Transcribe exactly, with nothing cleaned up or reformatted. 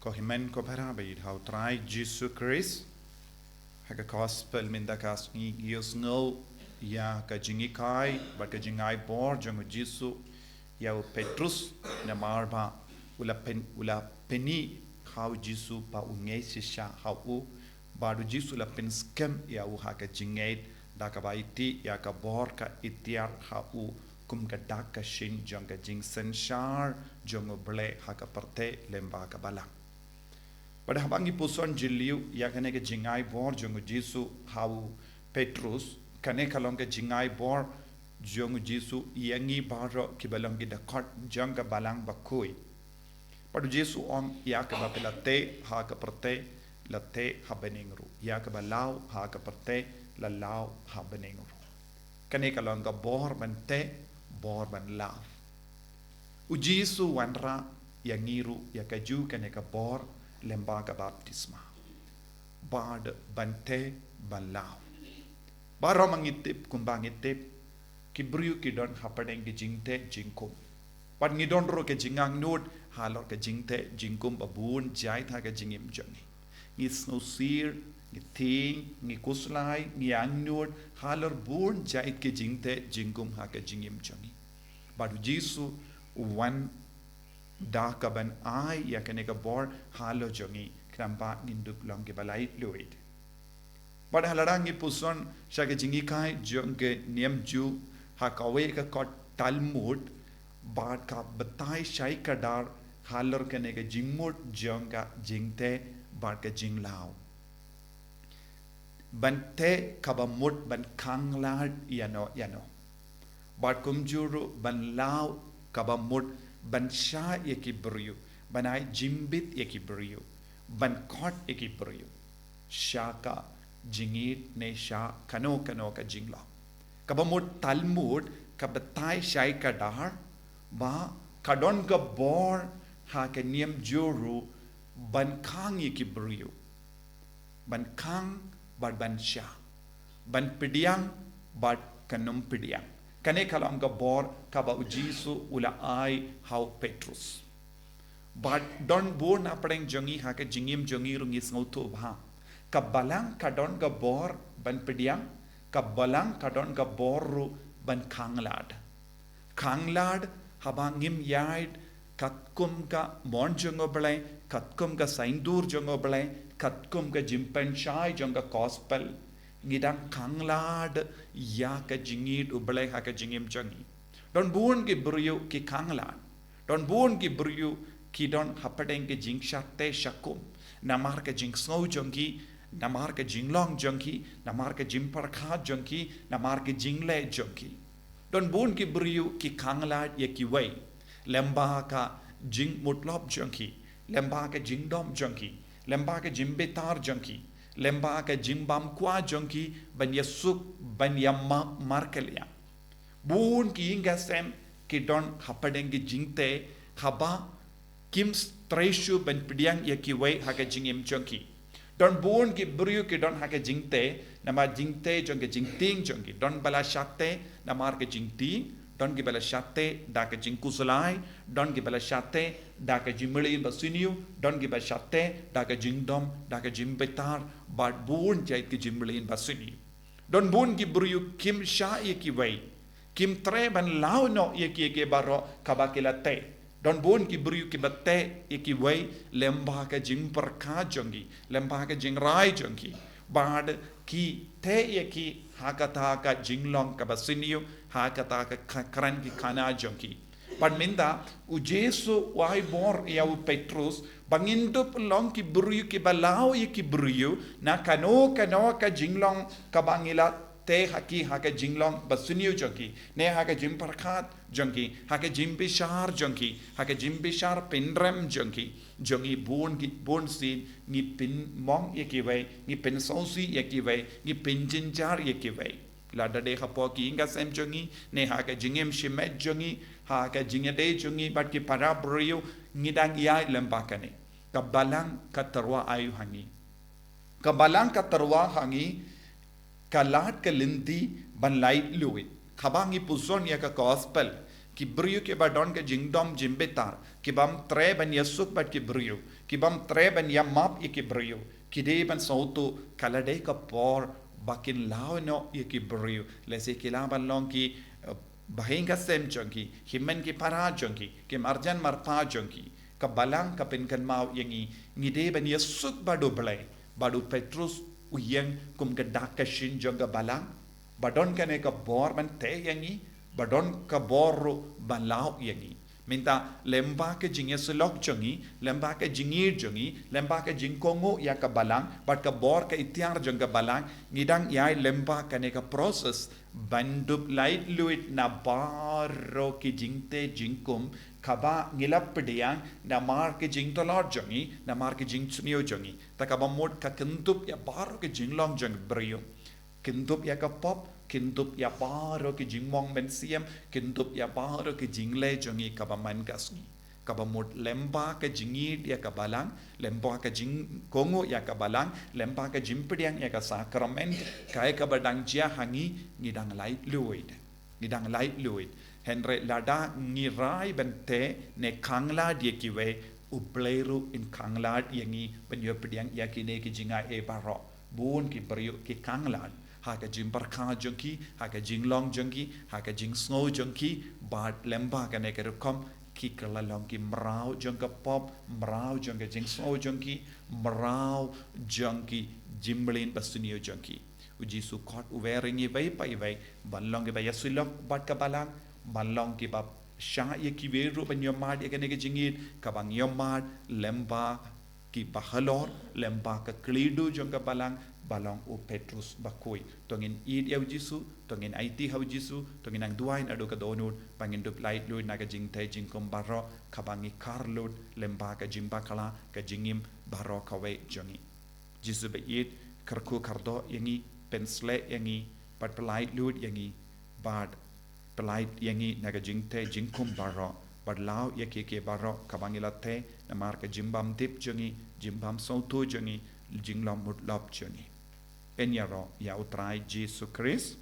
Ko hynmen ko para ba ïeit ha u Trai Jisu Khrist. Ha ka gospel mynta ka sngi ngi ïohsngew ïa ka jinghikai bad ka jingai bor jong u Jisu ïa u Petrus, namar ba u la pyn, u la pyni ha u Jisu ba u ngeit shisha ha u, bad u Jisu u la pynskhem ïa u ha ka jingngeit da kaba aiti ïa ka bor ka itiar ha u kum ka dak ka shin jong ka jingsynshar jong u Blei ha ka pyrthei lyngba ka balang. Bad haba ngi puson jylliew ïa kane ka jingai bor jong u Jisu ha u Petrus, kane ka long ka jingai bor jong u Jisu ïa ngi baroh kiba long ki dkhot jong ka balang bakhuid. Bad u Jisu u ong, ïa kaba phi la tei ha ka pyrthei la tei ha bneng ruh, ïa kaba law ha ka pyrthei la law ha bneng ruh. Kane ka long ka bor ban tei, bor ban law. U Jisu u wanrah ïa ngi ruh ïa kajuh kane ka bor lyngba ka baptisma. Bad ban tei ban law. Baroh ma ngi tip, kumba ngi tip, ki briew ki don hapdeng ki jingtei jingkum. Bad ngi don ruh ki jingangnud halor ki jingtei jingkum ba bun jait ha ka jingim jong ngi. Ngi sngewsih, ngi tieng, ngi khuslai, ngi angnud halor bun jait ki jingtei jingkum ha ka jingim jong ngi. Bad u Jisu u wan da kaban ai ïa kane ka bor halor jong ngi, khnang ba ngin dup long kiba laitluid. Bad ha lada ngi puson sha ka jinghikai jong ka niam Jiw ha kawei ka kot Talmud, bad ka batai shai kdar halor kane ka jingmut jong ka jingtei bad ka jinglaw. Ban tei kaba mut ban khanglad ïano ïano. Bad kumjuh ruh ban law kaba mut ban shah ïa ki briew, ban ai jingbit ïa ki briew, ban khot ïa ki briew sha ka jingïeit ne sha kano kano ka jinglong. Kaba mut Talmud ka batai shai kdar ba ka don ka bor ha ka niam Jiw ruh ban khang ïa ki briew. Ban khang bad ban shah, ban pdiang bad kan ym pdiang. Kane ka long ka bor kaba u Jisu u la ai ha u Petrus. Bad don bun hapdeng jong ngi ha ka jingim jong ngi ruh ngi sngewthuh ba ka balang ka don ka bor ban pdiang, ka balang ka don ka bor ruh ban khanglad. Khanglad haba ngim ïaid katkum ka mon jong u Blei, katkum ka saiñdur jong u Blei, katkum ka jingpynshai jong ka gospel. Ngi dang khanglad ïa ka jingïeit u Blei ha ka jingim jong ngi. Don bun ki briew ki khanglad. Don bun ki briew ki don hapdeng ki jingshah tei shah kum. Namar ka jingsngew jong ki, namar ka jinglong jong ki, namar ka jingpyrkhat jong ki, namar ka jingleh jong ki. Don bun ki briew ki khanglad ïa kiwei lyngba ka jingmutlop jong ki, lyngba ka jingdom jong ki, lyngba ka jingbitar jong ki, lyngba ka jingbam kwah jong ki ban ïasuk, ban ïa ma-, markylliang. Bun ki ïing ki sem ki don hapdeng ki jingtei haba kim trei shuh ban pdiang ïa kiwei ha ka jingim jong ki. Don bun ki briew ki don ha ka jingtei namar jingtei jong ka jingtieng jong ki. Don ba la shah tei namar ka jingtieng, don kiba la shah tei da ka jingkhuslai, don kiba la shah tei da ka jingmlien basniew, don kiba shah tei da ka jingdom, da ka jingbitar, bad bun jait ki jingmlien basniew. Don bun ki briew kim shah ïa kiwei, kim trei ban law noh ïa ki, ïa ki baroh kaba ki la tei. Don bun ki briew kiba tei ïa kiwei lyngba ka jingpyrkhat jong ki, lyngba ka jingrai jong ki. Bad ki tei ïa ki ha kata ka jinglong kaba sniew, ha kata ka kha-, kren ki khana jong ki. Bad mynta u Jisu u ai bor ïa u Petrus ba ngin dup long ki briew kiba law ïa ki briew na kano kano ka jinglong kaba ngi la tei ha ki, ha ka jinglong basniew jong ki, ne ha ka jingpyrkhat jong ki, ha ka jingbishar jong ki, ha ka jingbishar pynrem jong ki. Jong ngi bun ki, bun sien ngi pynmong ïa kiwei, ngi pynsngewsih ïa kiwei, ngi pynjynjar ïa kiwei. Lada dei hapoh ki ïing ki sem jong ngi, ne ha ka jingim shimet jong ngi, ha ka jingïadei jong ngi bad ki para briew, ngi dang ïaid lyngba kane. Ka balang ka tyrwa aïu ha ngi? Ka balang ka tyrwa ha ngi, ka lad ka lynti ban laitluid. Haba ngi puson ïa ka gospel, Ki briew kiba don ka jingdom jingbitar, ki bym treh ban ïasuk bad ki briew, ki bym treh ban ïamap ïa ki briew, ki dei ban sngewthuh ka la dei ka por ba kin law noh ïa ki briew, lehse ki lah ban long ki, eh, bahaïing hasem jong ki, hynmen ki para jong ki, ki marjan marpa jong ki. Ka balang ka pynkynmaw ïa ngi, ngi dei ban ïasuk bad U Blei, bad u Petrus u ïeng kum ka dak ka shin jong ka balang, ba don kane ka bor ban teh ïa ngi, ba don ka bor ruh ban law ïa ngi. Mynta lyngba ka jingïasyllok jong ngi, lyngba ka jingïeit jong ngi, lyngba ka jingkohnguh ïa ka balang, bad ka bor ka iktiar jong ka balang, ngi dang ïai lyngba kane ka process ban dup laitluid na baroh ki jingteh jingkum, kaba ngi la pdiang namar ka jingtlot jong ngi, namar ka jingsniew jong ngi. Ta kaba mut ka kyndup ïa baroh ka jinglong jong briew. Kyndup ïa ka pop, kyndup ïa baroh ki jingmong mynsiem, kyndup ïa baroh ki jingleh jong ngi kaba man ka sngi. Kaba mut lyngba ka jingïeit ïa ka balang, lyngba ka jingkohnguh ïa ka balang, lyngba ka jingpdiang ïa ka sakrament, kaei kaba dang jia ha ngi, ngi dang laitluid. Ngi dang laitluid. Hynrei lada ngi rai ban teh ne khanglad ïa kiwei, U Blei ruh un khanglad ïa ngi ban ïoh pdiang ïa kine ki jingai ei baroh. Bun ki briew ki khanglad ha ka jingpyrkhat jong ki, ha ka jinglong jong ki, ha ka jingsngew jong ki, bad lyngba kane ka rukom ki kylla long ki mraw jong ka pop, mraw jong ka jingsngew jong ki, mraw jong ki jingmlien basniew jong ki. U Jisu khot u wer ïa ngi iwei pa iwei ban long kiba ïasyllok bad ka balang, ban long kiba shah ïa kiwei ruh ban ïohmad ïa kane ka jingïeit, kaba ngi ïohmad lyngba kiba halor, lyngba ka khlieh duh jong ka balang, ba long u Petrus bakhuid. To ngin ïeit ïa u Jisu, to ngin aiti ha u Jisu, to ngin nang duwai naduh ka dohnud, ba ngin dup laitluid na ka jingteh jingkum baroh, kaba ngi kyrkhu lyngba ka jingbakla, ka jingim baroh kawei jong ngi. Jisu ba ïeit, kyrkhu kyrdoh ïa ngi, pynshlei ïa ngi, bad pyllait luid ïa ngi, bad pyllait ïa ngi na ka jingteh jingkum baroh, bad law ïa kiei kiei baroh kaba ngi la teh, namar ka jingbym tip jong ngi, jingbym sngewthuh jong ngi, jinglong mutlop jong ngi. Yn ïaroh ïa U Trai Jisu Khrist.